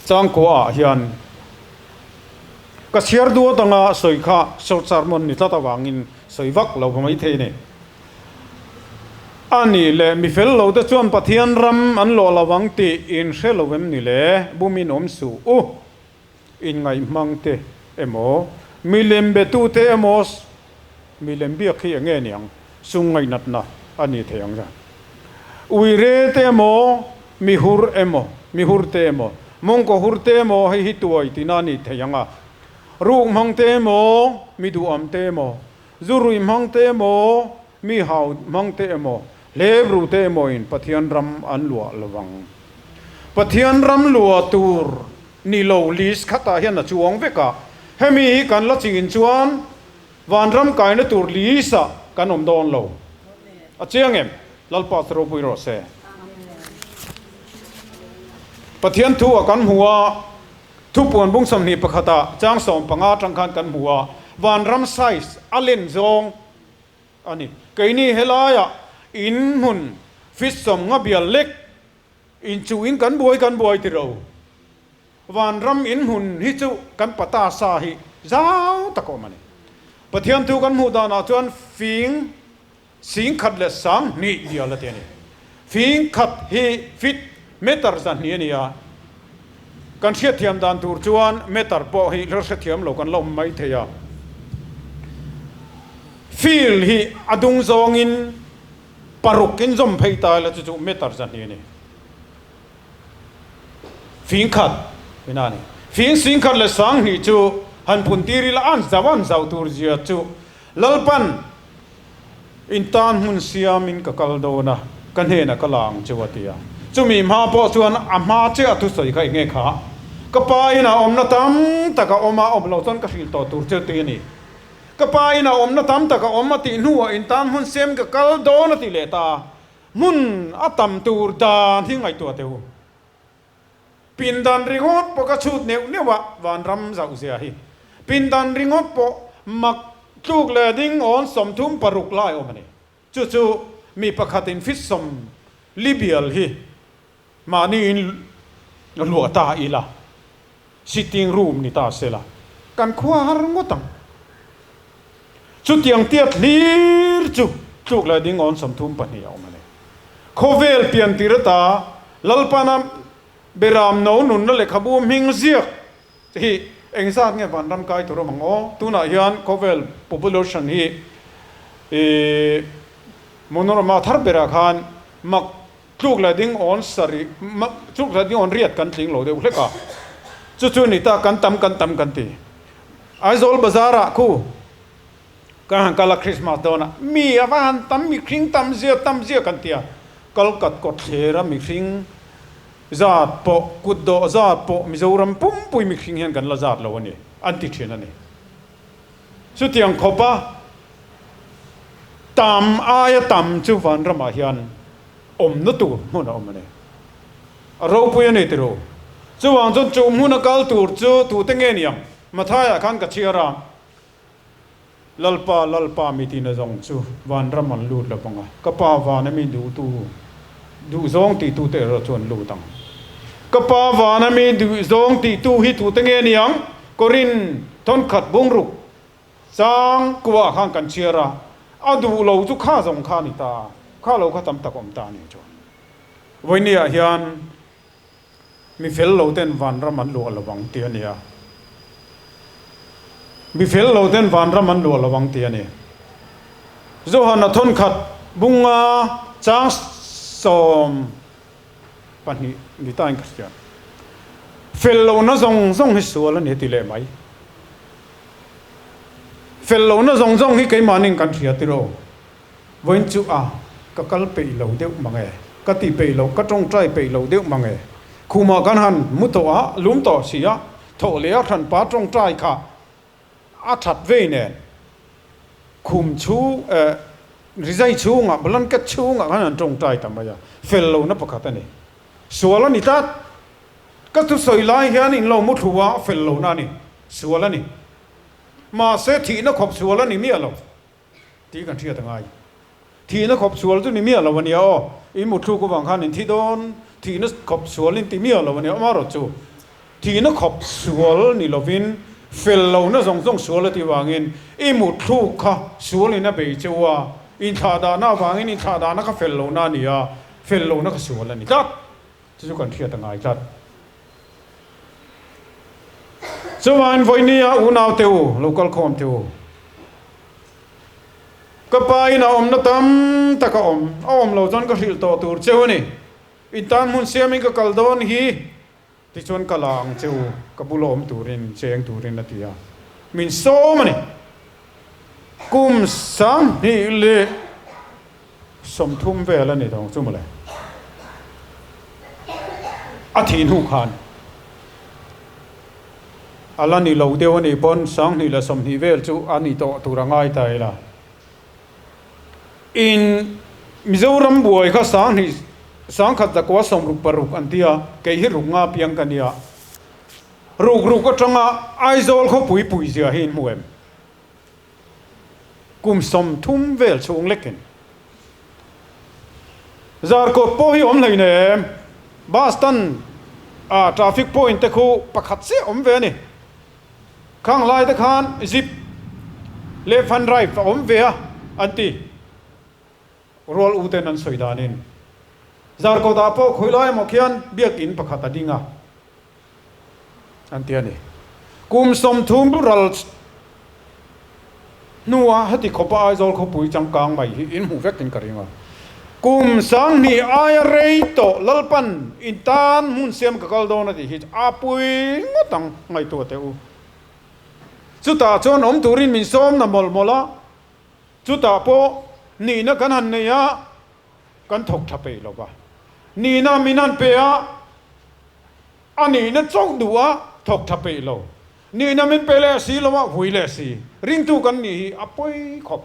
changkua ah hian ka chhiar duat anga sawi kha short sermon ni tlat avangin sawi vak lo mai thei a ni. A nih leh mi fel lo te chuan Pathian ram an lawh lo ang tih in hre lo em ni le? Bumin awm suh u. Inngaihmang te emaw, milem betu te emaw, milem biak hi eng nge niang? Sum ngaihnatna a ni thei ang zan. Uire te emaw, mi hur emaw, mi hur te emaw, mawngkaw hur te emaw hei hi tuai tina a ni thei ang a. Ruk hmang te emaw, mi duham te emaw, zu ruih hmang te emaw, mi hau hmang te emaw, hlep ru te emawin Pathian ram an luah lo vang. Pathian ram luah tur ni lo list khatah hian a chuang vek a, hemi hi kan la chingin chuan vanram kaina tur list ah kan awm dawn lo. A chiang em? Lalpa chu ropui rawh se. Pathian thu ah kan hmu a, Thupuan bung 21 ah chang 15 atang khan kan hmu a, vanram size a len zawng a ni. Keini helaiah in hmun fit 50 bial lek inchuhin kan buai kan buai ti ro. Vanram in hmun hi chu kan pata sa hi zau tak a awm a ni. Pathian thu kan hmuh danah chuan fing 10,200 bial a ti a ni. Fing khat hi fit meter 200 a ni a. Kan hriatthiam dan tur chuan meter pawh hi hla hrethiam lo kan la awm mai thei a. Field hi a dung zawngin paruk in zawm phei ta ila chu chu meter 200 a ni. Fing khat ina a ni. Fing 10,200 chu han phun tir ila an zau an zau tur zia chu Lalpan In tan hmun siamin ka kal dawn a, ka hnenah ka la ang cheu a ti a. Chumi hma pawh chuan a hma chiah a thusawi kha eng nge kha? Ka pa inah awmna tam tak a awm a, awm loh chuan ka hrilh tawh tur cheu tih a ni. Ka pa inah awmna tam tak a awm a tih hnuah in tan hmun siamin ka kal dawn a ti leh ta a. Hmun a tam tur dan hi ngaihtuah teh u. Pindan ringawt pawh ka chhut neuh neuh a, vanram zauh zia hi. Pindan ringawt pawh mak tluk leh ding awn 36 lai awm a ni. Chu chu mi pakhatin fit 40 bial hi mahniin luah ta ila, sitting room ni ta sela, kan khua har ngawt ang. Chutiang tiat hlir chu tluk leh ding awn 32 a awm a ni. Khawvel pian tir ata Lalpana Beram no nunna lehkhabu hming ziak hi engzat nge vanram kai tur awm ang aw? Tunah hian khawvel population hi Monorama thar berah khan mak tluk leh ding awn sarih mak tluk leh ding awn riat kan tling lo deuh hlek a. Chu chu ni ta kan tam kan tam kan ti. Aizawl bazar ah khu kan han kal a Christmas dawn a mi a va han tam mihring tam zia tam zia kan ti a, Kalkat kawt thler a mihring zat pawh kut dawh zat pawh Mizoram pumpui mihring hian kan la zat lo a ni an ti thin a ni. Chutiang khawp a tam aia tam chu vanramah hian awmna tur hmun a awm a ni. A ropui a ni tiro. Chuvang chuan chu hmuna kal tur chu tute nge ni ang? Mathaiah khan ka chhiar a, Lalpa, Lalpa mi tina zawng chu vanram an lut lo vang a, ka Pa vana mi duhtu, duhzawng tihtute erawh chu an lut ang. Ka Pa vana mi duhzawng tihtu hi tute nge niang? Korin thawnkhat bungruk chang kuah khan kan chhiar a, a duh lo chu kha zawng kha a ni ta, kha lo kha tam tak awm ta a ni chuan. Vawinia hian mi fel lo ten vanram an luah lo ang tih a ni a. Mi fel lo ten vanram an luah lo ang tih a ni. Johana thawnkhat bunga chang 12 ni tain ka hria. Fel lohna zawng zawng hi sual a ni ti leh mai. Fel lohna zawng zawng hi keimahnin kan hria tiraw? Vawiin chu a, ka kal peih lo deuh mang e, ka ti peih lo, ka tawngtai peih lo deuh mang e. Khumah kan han mu tawh a, lum tawh si a, thawh leh a hranpa tawngtai kha a that vei nen khum chhung eh rizai chhungah blanket chhungah khan an tawngtai ta mai a, fel lohna pakhat a ni. Sual a ni tlat. Ka thusawi lai hian in lo mu thlu a, fel lohna a ni, sual a ni. Mahse thihna khawp sual a ni miah lo. Tih kan hriat a ngai. Thihna khawp sual chu ni miah lo a nia aw. In muthluk avang khan in thi dawn, thihna khawp sual in ti miah lo a nia amaherawh chu thihna khawp sual ni lovin fel lohna zawng zawng sual a tih vangin i muthluk kha sualin a bei cheu a, inthlahdahna avangin inthlahdahna kha fel lohna a ni a, fel lohna kha sual a ni tlat. Chu chu kan hriat a ngai tlat. Chuvain vawinia unau te u, lo kal khawm te u. Ka pa in a awmna tam tak a awm, a awm lo chuan ka hrilh tawh tur cheu a ni. In tan hmun siamin ka kal dawn hi, tichuan ka la ang che u, ka bula awm turin, cheng turin a ti a. Min sawm a ni. Kum 2030 vel a ni dawng chu mawle. A thih hnu khan a la ni lo deuh a nih pawn 2020 vel chu a ni tawh tur a ngai ta ila. In Mizoram buai kha sanghnih 1966 an ti a, kei hi ruk nga piang ka nia. Ruk ruk atanga Aizawl khawpui pui zia hi in hmu em? Kum 30 vel chhung lekin. Zarkawt pawh hi awm hlei nem. Bus stand ah traffic point te khu pakhat chiah awm ve a ni. Khang lai te khan zip leh fan drive a awm ve a an ti. Rual u ten an sawi danin. Zarkawt ah pawh khawi lai emaw khian biakin pakhat a ding a. An ti a ni. Kum 30 ral hnua heti khawpa Aizawl khawpui changkang mai hi in hmuh vekin ka ring a. Kum 2000 aia rei tawh Lalpan in tan hmun siam ka kal dawn a tih hi a pui ngawt ang ngaihtuah teh u. Chutah chuan awm turin min sawm na mawlh mawlh a, chutah pawh nihna kan han nei a, kan thawk tha peih lo va. Nihna min han pe a. A nihna chauh duh a thawk tha peih lo. Nihna min pe leh si lo a, vui leh si. Ringtu kan nih hi a pawi khawp.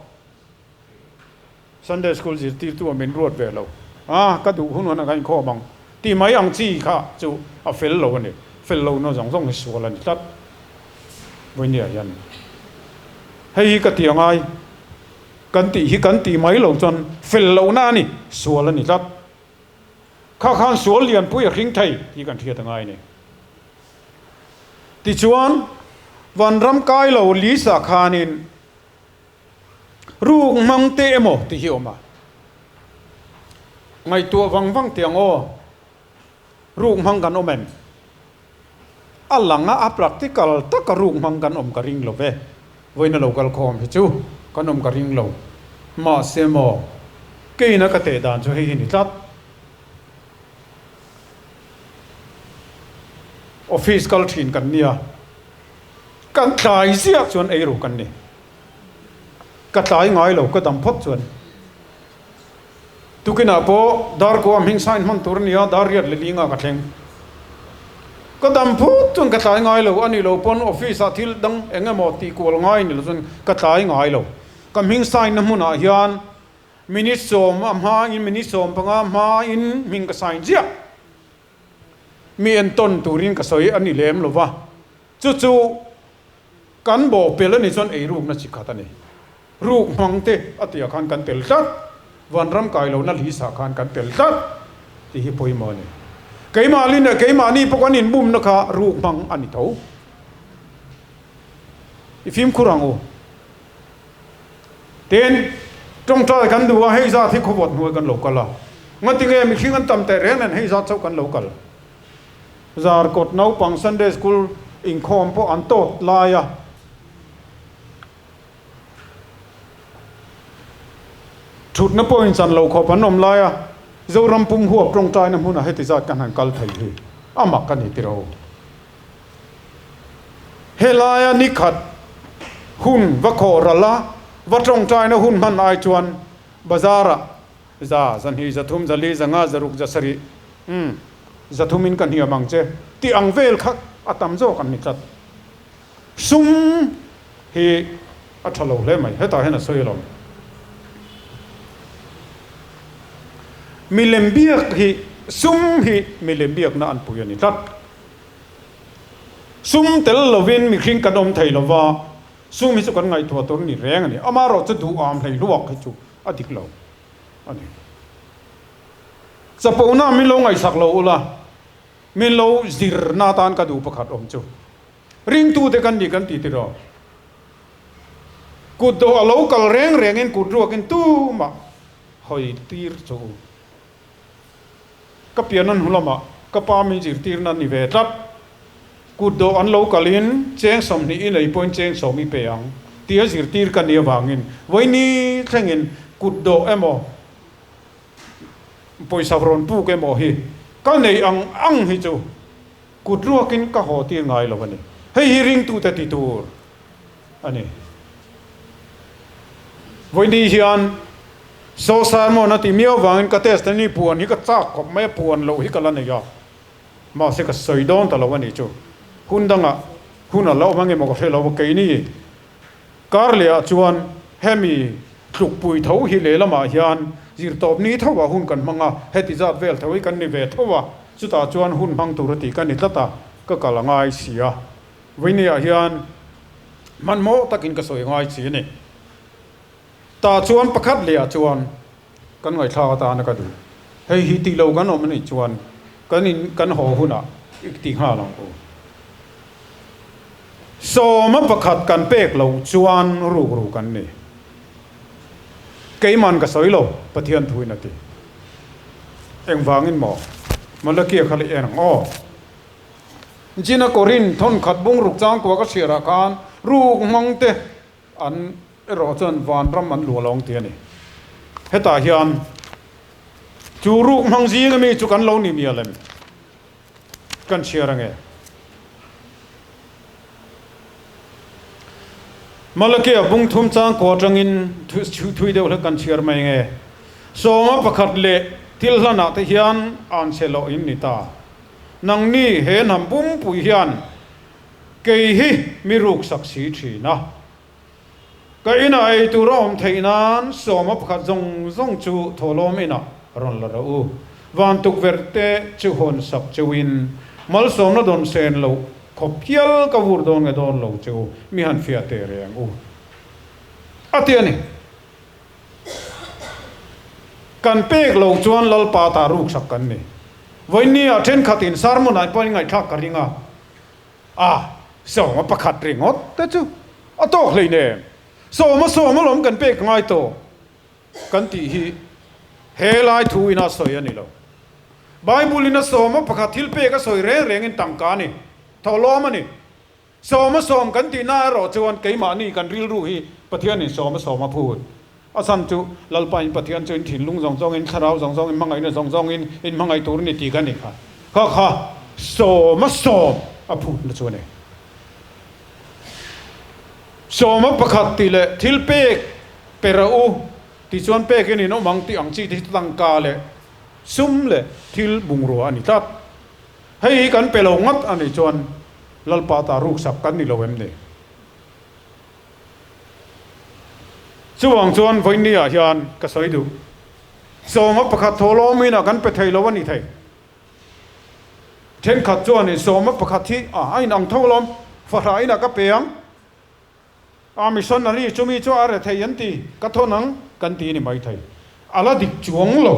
Sunday School zirtirtu a min ruat ve lo. A, ka duh hun hun a ka inkhawm ang tih mai ang chi kha chu a fel lo a ni. Fel lohna zawng zawng hi sual a ni tlat. Vawinia hian hei hi ka ti a ngai. Kan tih hi kan tih mai lo chuan fel lohna a ni, sual a ni tlat. Kha khan sual lianpui a hring thei tih kan hriat a ngai a ni. Tichuan, vanram kai lo Lisa khanin ruk hmang te emaw tih hi a awm a. Ngaihtuah vang vang teh ang aw, ruk hmang kan awm em? A lang a, a practical taka ruk hmang kan awm ka ring lo ve. Vawiin a lo kal khawm hi chu kan awm ka ring lo. Mahse maw, keina ka teh dan chu hei hi ni tlat. Office kal thin kan nia, kan tlai ziah chuan ei ruk an ni. Ka tlai ngai lo, ka dam phawt chuan. Tukinah pawh Darkua hming sign hman tur a nia, dar riat leh linga ka thleng. Ka dam phut chuan ka tlai ngai lo, a nih loh pawn office ah thil dang eng emaw tih kual ngai ni lo chuan ka tlai ngai lo. Ka hming sign na hmunah hian minute 10 a hmain minute 15 hmain hming ka sign ziah. Mi entawn turin ka sawi a ni lem lo va, chu chu kan bawhpel a nih chuan eirukna chi khat a ni. Ruk hmang te a tihah khan kan tel tlat, vanram kai lohna lisa khan kan tel tlat tih hi pawimawh a ni. Keimah leh keimahni pawh kan inbumna kha ruk hmang a ni tho. I fimkhur ang u. Tin, tawngtai kan duh a, hei zat hi khawvawt hnuai kan lo kal a. Ngatinge mihring an tam teh reng nen hei zat chauh kan lo kal. Zarkawt naupang Sunday School inkhawm pawh an tawt lai a. Thutna pawh inchan lo khawp an awm lai a, Zoram pum huap tawngtaina hmunah heti zat kan han kal thei hi a mak a ni tiro. Helaia nikhat hun va khawh ral a, va tawngtaina hun hman ai chuan bazar-ah za, zahnih, zathum, zali, zanga, zaruk, zasarih, umm, zathumin ka hniam ang che tih ang vel kha a tam zawk an ni tlat. Sum hi a tha lo hle mai, hetah hian a sawi alawm. Milem biak hi, sum hi milem biakna an pui a ni tlat. Sum tel lovin mihring kan awm thei lova, sum hi chu kan ngaihtuah tur a ni reng a ni. Amaherawh chu duham hlei hluak hi chu a dik lo a ni. Chapona min lo ngaihsak lo ula, min lo zirna atan ka duh pakhat awm chu. Ringtute kan ni kan ti tiraw? Kut dawh a lo kal reng rengin kut ruakin tumah hawi tir chu u. Ka pian an hnu lamah ka pa min zirtirna ni ve tlat. Kut dawh an lo kalin cheng 20 i nei pawhin cheng 10 i pe ang tia zirtir ka ni avangin vawiini thlengin kut dawh emaw pawisa rawn puk emaw hi ka nei ang ang hi chu Kut ruakin ka haw tir ngai lo a ni. Hei hi ringtute ti tur a ni. Vawiini hian Saw Sermon a ti miau vangin ka test ni puan hi ka chak khawp mai a, puan loh hi ka la nei a. Mahse ka sawi dawn ta lo a ni chu. Hun dangah hun a la awm ange maw ka hre lo a, keini kar lehah chuan hemi tlukpui tho hi lehlamah hian zirtawp ni tho ah hun kan hmang a, heti zat vel tho hi kan ni ve tho a. Chutah chuan hun hmang tur a tih ka ni tlat a, ka kal a ngai si a. Vawinia hian hmanhmawh takin ka sawi ngai chi a ni. Tah chuan pakhat lehah chuan kan ngaihthlak atana ka duh. Hei hi tih lo kan awm a nih chuan kan in kan haw hunah i ti nghal ang u. Sawma pakhat kan pek loh chuan rukru kan ni. Keiman ka sawi lo, Pathian thuin a ti. Engvangin maw? Malakia kha leh en ang aw. Jina Korin thawnkhat bungruk changkua ka hriarah khan ruk hmang te an erawh chuan vanram an luah lo ang ti a ni. Hetah hian chu ruk hmang zinga mi chu kan lo ni mial em? Kan chhiar ange. Malakia bung thum changkua atangin thui deuh hlek kan chhiar mai nge. Sawma pakhat leh thil hlanah te hian an chhe loh in ni ta. Nangni he hnam pumpui hian kei hi mi ruksak si thin a. Ka inah ei tur a awm theih nan sawma pakhat zawng zawng chu thawhlawm inah rawn la rawh u. Van tukverh te chu hawn sak cheuhin malsawmna dawn sen loh khawp hial ka vur dawn nge dawn lo che u, mi han fiah teh reng u. A ti a ni. Kan pek lo chuan Lalpa ta ruksak kan ni. Vawiinni-ah thenkhatin sermon-ah pawhin ngaihthlak ka ring a. A, sawma pakhat ringawt te chu a tawk hleinem. Sawma sawm alawm kan pek ngai tawh kan tih hi he lai thu ina sawi a ni lo. Bible ina sawma pakhat thil pek a sawi reng rengin tangka a ni, thawhlawm a ni. Sawma sawm kan tihna erawh chuan keimahni kan rilru hi Pathianin sawma sawm a phut. A chhan chu Lalpain Pathian chu in thinlung zawng zawngin, thlarau zawng zawngin, hmangaihna zawng zawngin in hmangaih tur a ni tih ka ni kha. Kha kha sawma sawm a phutna chu a ni. Sawma pakhat tih leh thil pek pe rawh u tih chuan pekin in awm ang tih ang chi te hi tangka leh sum leh thil bungrua a ni tlat. Hei hi kan pe lo ngat a nih chuan Lalpa ta ruksak kan ni lo em ni? Chuvang chuan vawiinni ah hian ka sawi duh. Sawma pakhat thawhlawm inah kan pe thei lo a ni thei. Thenkhat chuan in sawma pakhat hi a inang tho alawm, fahrah inah ka pe ang, a missionary chumi chu a re thei an ti, ka thawn ang kan ti a ni maithei. A la dik chuang lo.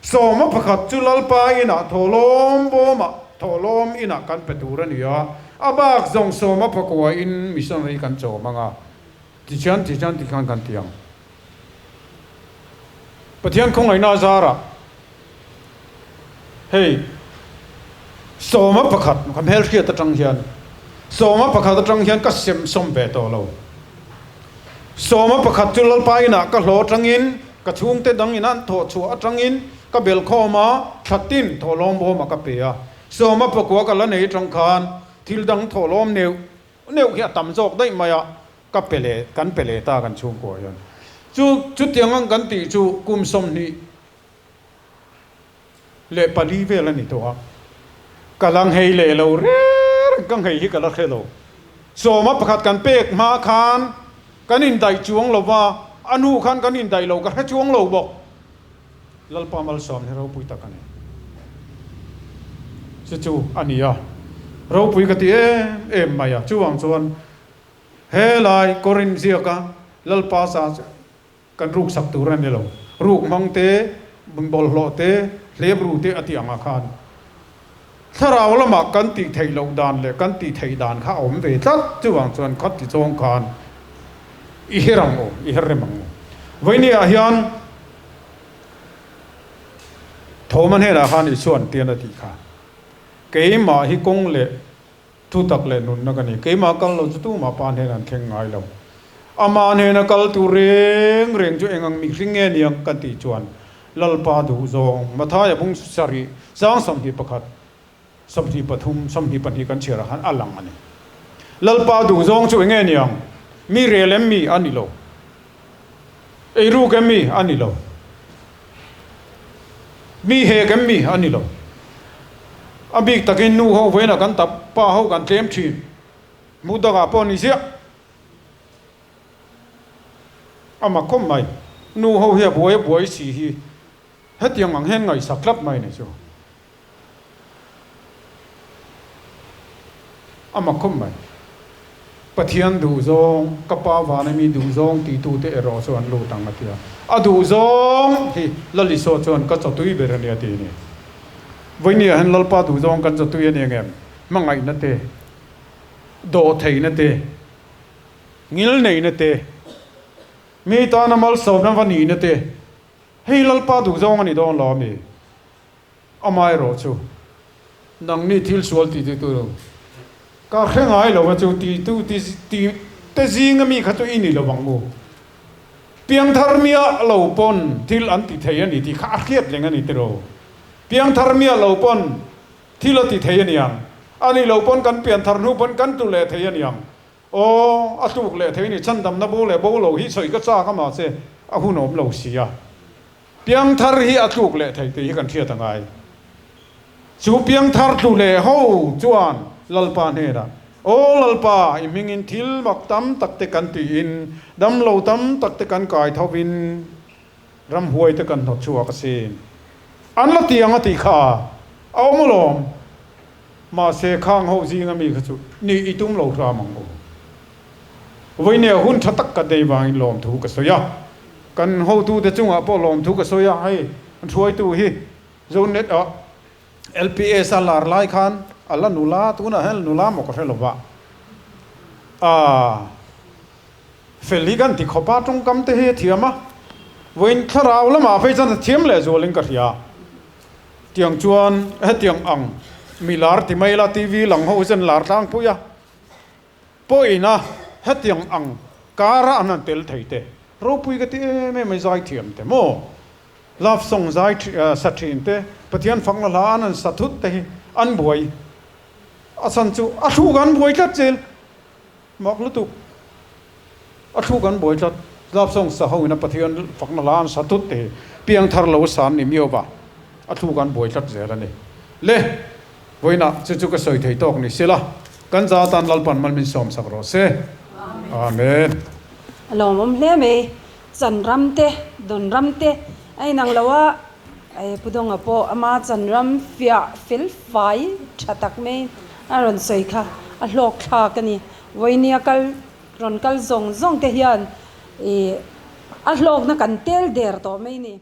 Sawma pakhat chu Lalpa inah thawhlawm bawmah thawhlawm inah kan pe tur a ni a, a bak zawng sawma pakua in missionary kan chawm ang a, tichuan tichuan tikhan kan ti ang. Pathian khawngaihna zarah hei sawma pakhat ka hmelhriat atang hian sawma pakhat atang hian ka sem sawm ve tawh lo. Sawma pakhat chu Lalpa inah ka hlawh atangin, ka chhungte dang ina an thawh chhuah atangin ka bel khawm a, thlatin thawhlawm bawmah ka pe a. Sawma pakua ka la nei atang khan thil dang thawhlawm neuh neuh hi a tam zawk daih mai a, ka pe leh, kan pe leh ta kan chhungkua hian. Chu chutiang ang kan tih chu kum 24 vel a ni tawh a, ka la nghei leh lo reng, ka nghei hi ka la hre lo. Sawma pakhat kan pek hma khan kan indaih chuang lo va, a hnu khan kan indaih lo, ka hre chuang lo bawk. Lalpa malsawm hi ropui tak a ni. Chu chu a ni a, ropui ka ti em em mai a, chuvang chuan helai Korin ziaka Lalpa sa Kan ruk sak tur a ni lo. Ruk hmang te, bawlhhlawh te, hlep ru te a tih angah khan thlarau lamah kan tih theih loh dan leh kan tih theih dan kha a awm ve tlat. Chuvang chuan khat ti chawng khan i her ang u, i her rem ang u. Vawinia hian Thawma hnenah khan Isua'n tian a tih kha, Keimah hi kawng leh Thu tak leh nunna ka ni. Keimah kal lo chu tumah pa hnenah an thleng ngai lo. Amah hnena kal tur reng reng chu eng ang mihring nge niang kan tih chuan Lalpa duh zawng Mathaia bung sarih sang 21, 23, 22 kan chhiarah khan a lang a ni. Lalpa duh zawng chu eng nge niang? Mi rel em mi a ni lo. Eiruk em mi a ni lo. Mi hek em mi a ni lo. A bik takin nu ho vawiinah kan tap, pa ho kan tlem thin. Hmuh dangah pawh ni ziah. A mak khawp mai. Nu ho hi a buai a buai si hi hetiang ang hian ngaihsak tlat mai ni chu. A mak khawp mai. Pathian duhzawng, ka pa vana mi duhzawng titute erawh chu an lut ang a ti a. A duhzawng hi Lalisua chuan ka chawtui ber a nia ti a ni. Vawinia hian Lalpa duhzawng kan chawtui a ni ang em? Hmangaihna te, dawhtheihna te, ngilneihna te, mi tana malsawmna va nihna te, hei Lalpa duhzawng a ni dawn lo a mi? Amaherawh chu, nangni thil sual ti ti tu ka hre ngai lo a chu ti tu ti ti te zinga mi kha chu i ni lo ang u. Piangthar miah lo pawn thil an ti thei a ni tih kha a hriat reng a ni tiraw. Piangthar miah lo pawn thil a ti thei a niang. A nih loh pawn kan pianthar hnu pawn kan tu leh thei a niang. Aw, a tluk leh thei a ni. Chhandamna bo leh bo lo hi sawi ka chak a mahse a hun awm lo si a. Piangthar hi a tluk leh thei tih hi kan hriat a ngai. Chu piangthar tlu leh ho chuan Lalpa hnenah, Aw Lalpa, i hmingin thil mak tam tak te kan tiin, damlo tam tak te kan kai thovin, ramhuai te kan hnawt chhuak asin. An la ti ang a tih kha a awm alawm. Mahse khang ho zinga mi kha chu ni i tum lo hram ang u. Vawinia hun tha tak ka nei vangin lawmthu ka sawi a, kan hotute chungah pawh lawmthu ka sawi a, hei an hruaitu hi Zonet ah LPS a lar lai khan a la nula, tunah hian nula maw ka hre lo va, aah fel hi kan ti khawp a, tawngkam te hi a thiam a, vawiin thlarau lamah phei chuan a thiam leh zualin ka hria, tiang chuan hetiang ang mi lar ti mai la TV lang ho hian lar tlangpui a. Pawina hetiang ang kara an han tel thei te, ropui ka ti em em mai zai thiam te maw? Love song zai sa thin te, Pathian fakna hla an han sa thut te hi an buai. A chhan chu a thluk an buai tlat zel. Mak lutuk. A thluk an buai tlat. Love song sa ho ina Pathian fakna hla an sa thut te hi piangthar lo san ni miau va, a thluk an buai tlat zel a ni. Le! Vawiinah chu chu ka sawi thei tawk ni sela, kan za atan Lalpan mal min sawmsak rawh se. Amen. A lawmawm hle mai, chan ram te, dawn ram te a inang lo a, Pu Dawnga pawh ama chan ram fiah fel fai tha tak mai a rawn sawi kha a hlawk thlak a ni. Vawinia kal rawn kal zawng zawng te hian a hlawkna kan tel der tawh mai ni.